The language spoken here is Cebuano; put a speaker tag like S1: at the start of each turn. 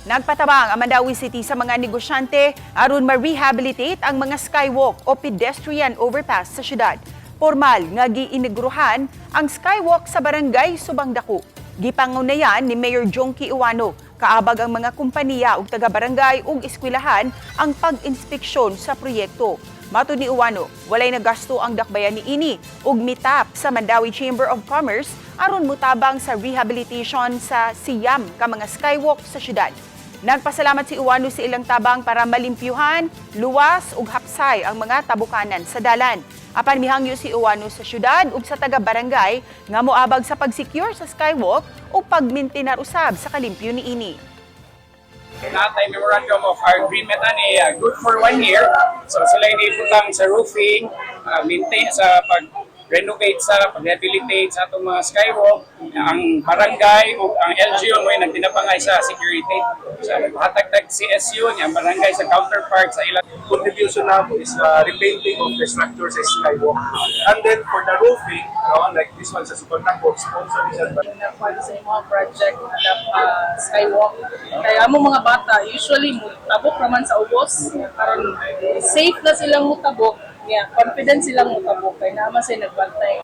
S1: Nagpatabang ang Mandaue City sa mga negosyante aron ma-rehabilitate ang mga skywalk o pedestrian overpass sa syudad. Formal nga giinigruhan ang skywalk sa Barangay Subangdaku. Gipangunayan ni Mayor Jonkie Ouano kaabag ang mga kompanya ug taga-barangay ug eskwelahan ang pag-inspeksyon sa proyekto. Matod ni Ouano, walay nagasto ang dakbayan niini ug mitap sa Mandaue Chamber of Commerce aron mutabang sa rehabilitation sa 9 ka mga skywalk sa syudad. Nagpasalamat si Ouano sa ilang tabang para malimpyuhan, luwas ug hapsay ang mga tabukanan sa dalan. Apan mihangyo si Ouano sa syudad ug sa taga-barangay nga moabag sa pag-secure sa skywalk ug pagmintinar usab sa kalimpyo niini.
S2: Naa tay memorandum of agreement ani, good for one year. So sila ibutang sa roofing, maintain sa pag renovate sa pag-rehabilitate sa atong mga skywalk, ang barangay ug ang LGU mo nagtinabangay sa security. So naghatag tag CSU niya ang barangay sa counterpart sa ilang
S3: Contribution namo is repainting of the structure sa skywalk. And then for the roofing, no, like this one sa Subangdaku, sponsor is by
S4: Nakuha sa imong project na skywalk. Kaya amo mga bata usually mutabok raman sa ubos. Karon safe na silang mutabok. Yeah, confident silang mutabok kay naa man sila nagbantay.